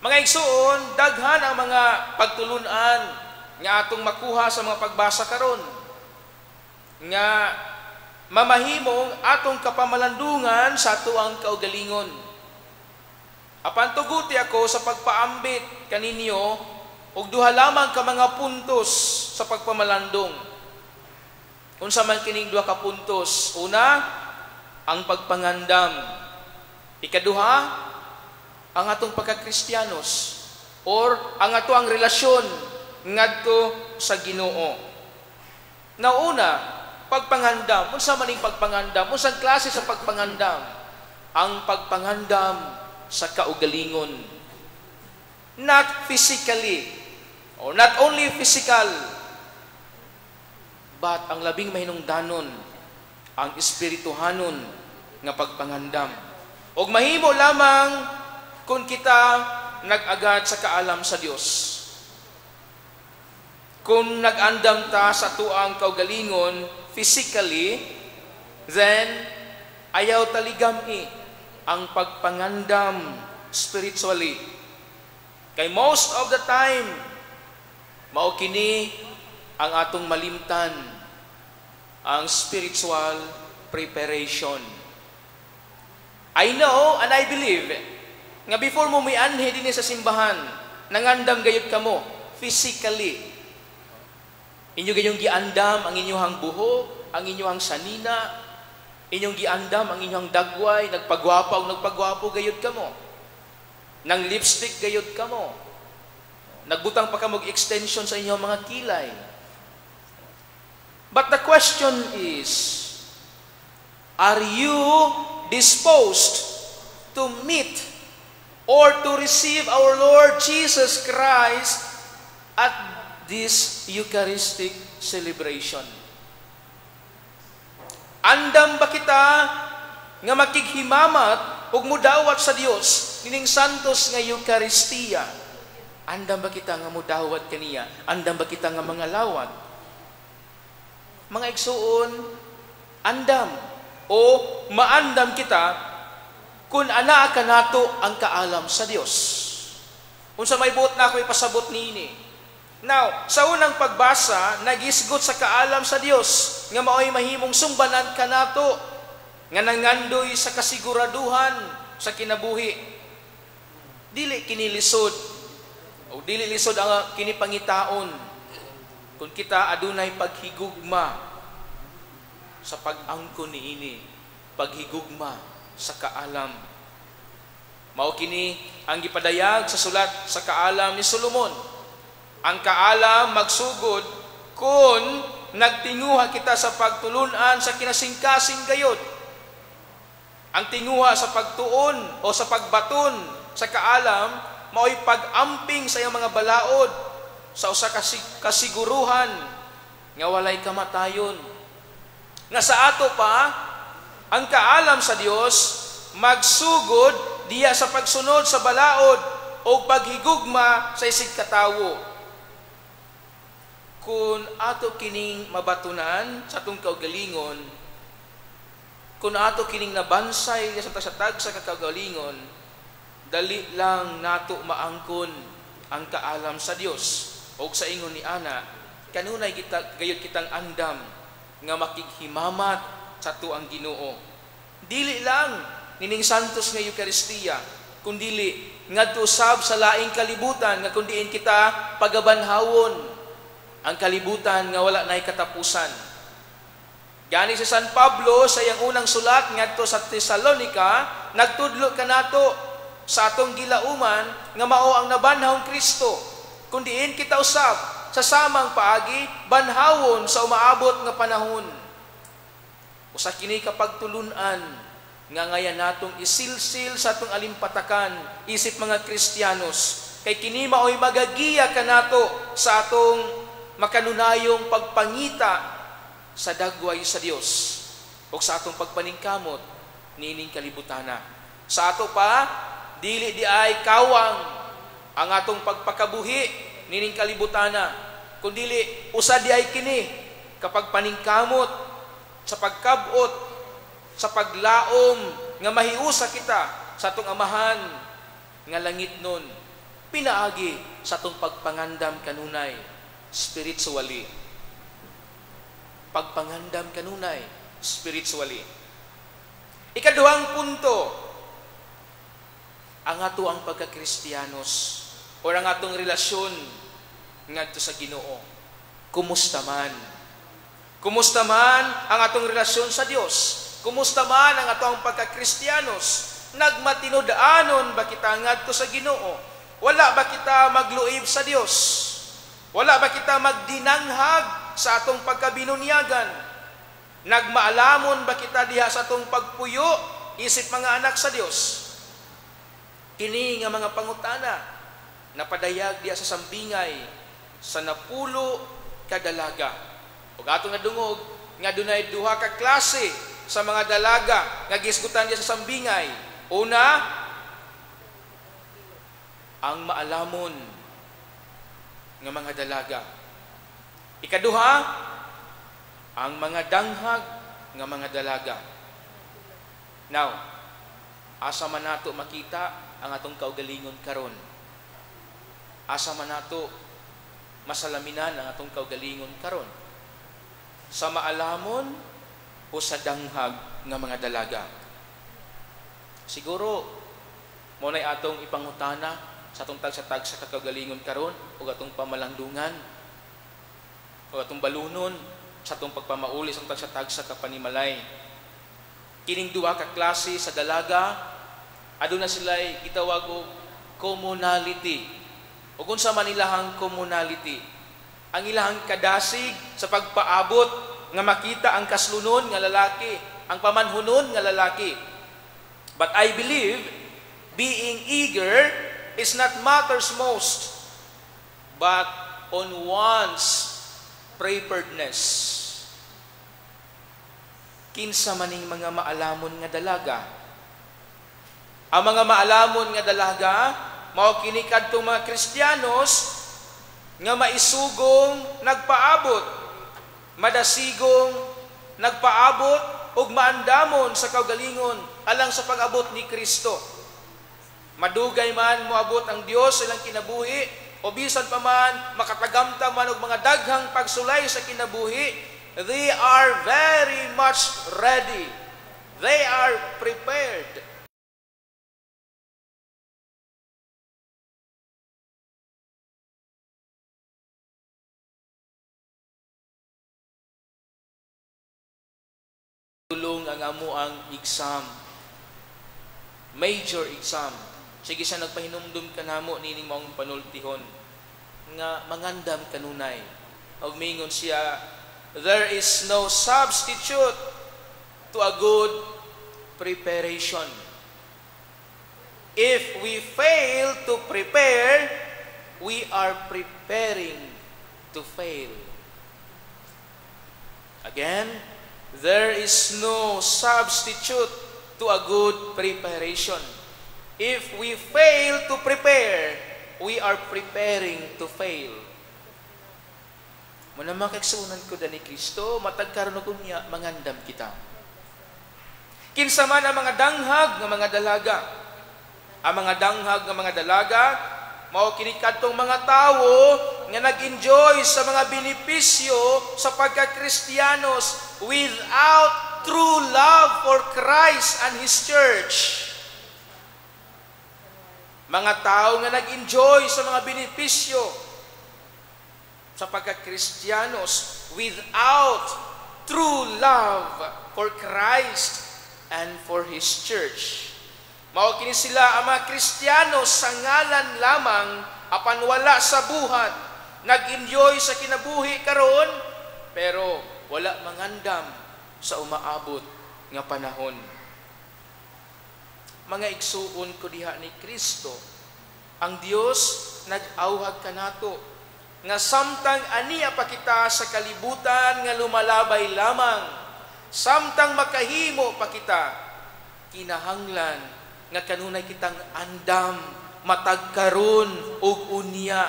Mga igsuon, daghan ang mga pagtulunan nga atong makuha sa mga pagbasa karon nga mamahimong atong kapamalandungan sa atuang kaugalingon. Apan tuguti ako sa pagpaambit kaninyo og duha lamang ka mga puntos sa pagpamalandong. Unsa man kining duha ka puntos? Una, ang pagpangandam. Ikaduha, ang atong pagkakristiyanos or ang ato ang relasyon ngadto sa Ginoo. Nauna, pagpangandam. Unsa man ning pagpangandam? Unsang klase sa pagpangandam? Ang pagpangandam sa kaugalingon. Not physically or not only physical, but ang labing mahinungdanon, ang espirituhanon nga pagpangandam. Og mahimo lamang kung kita nag-agad sa kaalam sa Dios. Kung nag-andam ta sa tuang kaugalingon physically, then ayaw taligami ang pagpangandam spiritually. Kay most of the time, mao kini ang atong malimtan, ang spiritual preparation. I know and I believe nga before mo mianhi dinhi sa simbahan, nangandam gayud kamo physically. Inyo gayong giandam ang inyong buhok, ang inyong sanina, inyong giandam ang inyong dagway, nagpagwapa og nagpagwapo gayud kamo. Nang lipstick gayud kamo. Nagbutang pa kamo og extension sa inyong mga kilay. But the question is, are you disposed to meet or to receive our Lord Jesus Christ at this Eucharistic celebration? Andam ba kita nga makighimamat ug mudawat sa Dios nining santos nga Eucharistia? Andam ba kita nga mudawat kaniya? Andam ba kita nga mangalawat? Mga igsuon, andam o maandam kita kung anaa kanato ang kaalam sa Dios. Unsa may buot na ako ipasabot niini? Now, sa unang pagbasa, nagisgot sa kaalam sa Dios nga mao'y mahimong sumbanan kanato nga nangandoy sa kasiguraduhan sa kinabuhi. Dili kini lisod o dili lisod ang kini pangitaon kung kita adunay paghigugma sa pag-angkon niini, paghigugma sa kaalam. Mao kini ang gipadayag sa sulat sa Kaalam ni Solomon. Ang kaalam magsugod kung nagtinguha kita sa pagtulunan sa kinasingkasing gayod. Ang tinguha sa pagtuon o sa pagbaton sa kaalam mao'y pag-amping sa iyang mga balaod sa usa ka kasiguruhan nga walay kamatayon. Nga sa ato pa, ang kaalam sa Dios magsugod diya sa pagsunod sa balaod o paghigugma sa isig katawo. Kung ato kining mabatunan sa atong kaugalingon, kung ato kining nabansay sa tagsa ka kaugalingon, dali lang nato maangkon ang kaalam sa Dios. Og sa ingon ni ana, kanunay kita gayud kitang andam nga makighimamat sa tuang Ginoo. Dili lang nining santos nga Eucharistia, kundili ngadto sab sa laing kalibutan nga kundiin kita pagabanhawon, ang kalibutan nga wala nay katapusan. Gani si San Pablo sa iyang unang sulat ngadto sa Tesalonica, nagtudlo kanato sa atong gilauman nga mao ang nabanhawong Kristo. Kundiin kita usab sa samang paagi banhawon sa umaabot nga panahon. Usa kini ka pagtulun-an nga ngayan natong isilsil sa atong alimpatakan isip mga Kristiyanos, kay kini maoy magagiya kanato sa atong makanunayong pagpangita sa dagway sa Dios ug sa atong pagpaningkamot niining kalibutana. Sa ato pa, dili di ay kawang ang atong pagpakabuhi nining kalibutana, kundili usa di ay kini kapag paningkamot sa pagkabot sa paglaom nga mahiusa kita sa atong Amahan nga langit nun. Pinaagi sa atong pagpangandam kanunay spiritually. Pagpangandam kanunay spiritually. Ikaduhang punto, ang ato ang pagkakristiyanos o ang atong relasyon ngadto sa Ginoo. Kumusta man? Kumusta man ang atong relasyon sa Dios? Kumusta man ang atong pagkakristiyanos? Nagmatinud-anon ba kita ngadto sa Ginoo? Wala ba kita magluib sa Dios? Wala ba kita magdinanghag sa atong pagkabinunyagan? Nagmaalamon ba kita diha sa atong pagpuyo isip mga anak sa Dios? Kini nga mga pangutana napadayag diha sa sambingay sa 10 ka dalaga. Ug atong nadungog nga dunay duha ka klase sa mga dalaga nga gisgutan diha sa sambingay. Una, ang maalamon nga mga dalaga. Ikaduha, ang mga danghag nga mga dalaga. Now, asa man nato makita ang atong kaugalingon karon? Asa man nato masalaminan ang atong kaugalingon karon? Sa maalamon o sa danghag nga mga dalaga? Siguro mo nay atong ipangutana sa atong tagsa-tagsa ka kaugalingon karon ug atong pamalandungan o atong balunon sa atong pagpamauli sa atong tagsa-tagsa ka panimalay. Kining duha ka klase sa dalaga, aduna sila'y gitawag og commonality. Ug unsa man ilahang commonality? Ang ilahang kadasig sa pagpaabot nga makita ang kaslunon nga lalaki, ang pamanhunon nga lalaki. But I believe being eager is not matters most, but on one's preparedness. Kinsa maning mga maalamon nga dalaga? Ang mga maalamon nga dalaga mao kini kadtong mga Kristiyanos nga maisugong nagpaabot, madasigong nagpaabot ug maandamon sa kaugalingon alang sa pag-abot ni Kristo. Madugay man moabot ang Dios sa ilang kinabuhi o bisan pa man makatagamta man og mga daghang pagsulay sa kinabuhi, they are very much ready. They are prepared. Tulong ang amo ang exam, major exam. Sige siya nagpahinumdum kanamo nining maong panultihon nga mangandam kanunay. Og mingon siya, there is no substitute to a good preparation. If we fail to prepare, we are preparing to fail. Again, there is no substitute to a good preparation. If we fail to prepare, we are preparing to fail. Muna makiksunan ko ni Kristo, matag karon ko niya, mangandam kita. Kinsa man ang mga danghag nga mga dalaga. Ang mga danghag nga mga dalaga, mao kini kadtong mga tawo nga nag-enjoy sa mga benepisyo sa pagkakristiyanos without true love for Christ and His Church. Mga tao nga nag-enjoy sa mga benepisyo sa pagkakristiyanos without true love for Christ and for His Church. Mao kini sila ang mga Kristiyano sa ngalan lamang apan wala sa buhat, nag-enjoy sa kinabuhi karon pero wala mangandam sa umaabot nga panahon. Mga igsuon ko diha ni Kristo, ang Dios nag-awhag kanato nga samtang aniya pa kita sa kalibutan nga lumalabay lamang, samtang makahimo pa kita, kinahanglan nga kanunay kitang andam matag karon ug unya.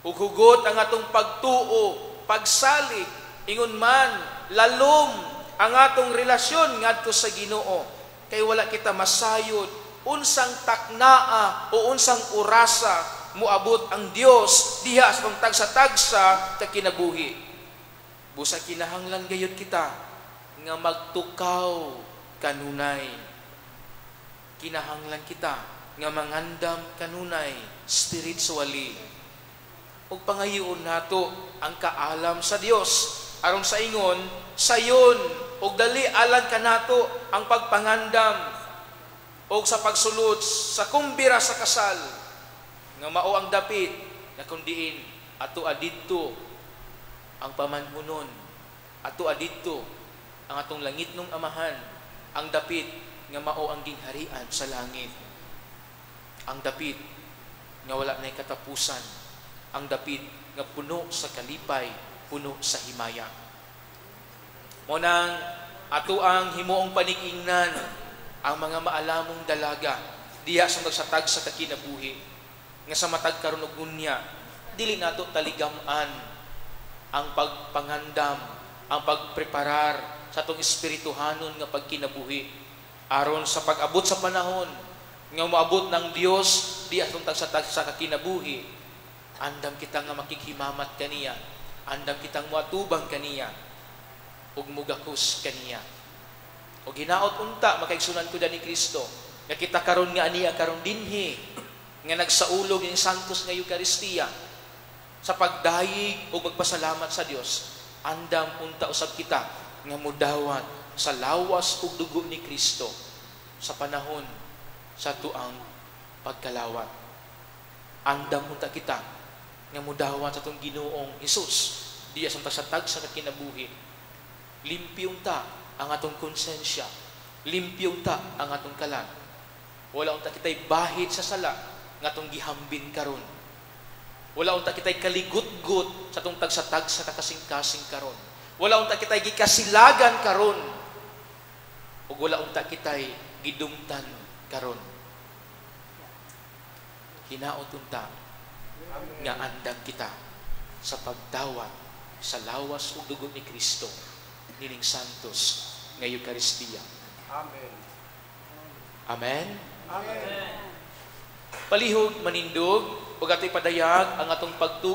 Ug hugot ang atong pagtuo, pagsalig, ingon man lalom ang atong relasyon ngadto sa Ginoo, kay wala kita masayod Unsang taknaa o unsang orasa moabot ang Dios diha sa atong tagsa-tagsa ka kinabuhi. Busa kinahanglan gayud kita nga magtukaw kanunay. Kinahanglan kita nga mangandam kanunay spiritually. Ug pangayoon nato ang kaalam sa Dios aron sa ingon sayon ug dali alang kanato ang pagpangandam og sa pagsulod sa kumbira sa kasal nga mao ang dapit na kung diin ato adidto ang pamanhunon, ato adidto ang atong langitnong Amahan, ang dapit nga mao ang gingharian sa langit, ang dapit nga wala nay katapusan, ang dapit nga puno sa kalipay, puno sa himaya. Mao nang ato ang himuong panig-ingnan ang mga maalamong dalaga diha sa magsatag sa kakinabuhi nga sa matag karon og unya dili nato taligam-an ang pagpangandam, ang pagpreparar sa atong espirituhanon nga pagkinabuhi aron sa pag-abot sa panahon nga moabot ng Dios di atong tagsatag sa kakinabuhi, andam kita nga makighimamat kaniya, andam kitang moatubang kaniya ug mugakos kaniya. O ginaot unta, makaigsunan ko ni Kristo, nga kita karon nga ania karon dinhi nga nagsaulog ng Santos nga Eukaristiya sa pagdayeg ug pagpasalamat sa Dios, andam unta usab kita nga mudawat sa lawas ug dugo ni Kristo sa panahon sa tuang pagkalawat. Andam unta kita nga mudawat sa atong Ginoong Hesus diya sa tagsatag sa kinabuhi. Limpyo unta ang atong konsensya. Limpyo unta ang atong kalag. Wala unta kita'y bahid sa sala nga atong gihambin karon. Wala unta kita'y kaligutgut sa atong tagsatag sa kakasing-kasing karon. Wala unta kita'y gikasilagan karon. Ug wala unta kita'y gidumtan karon. Hinaot unta nga andam kita sa pagdawat sa lawas ug dugo ni Kristo nining Santos nga Eukaristiya. Amen. Amen. Amen. Palihog manindog ug ato'y padayag ang atong pagtuo.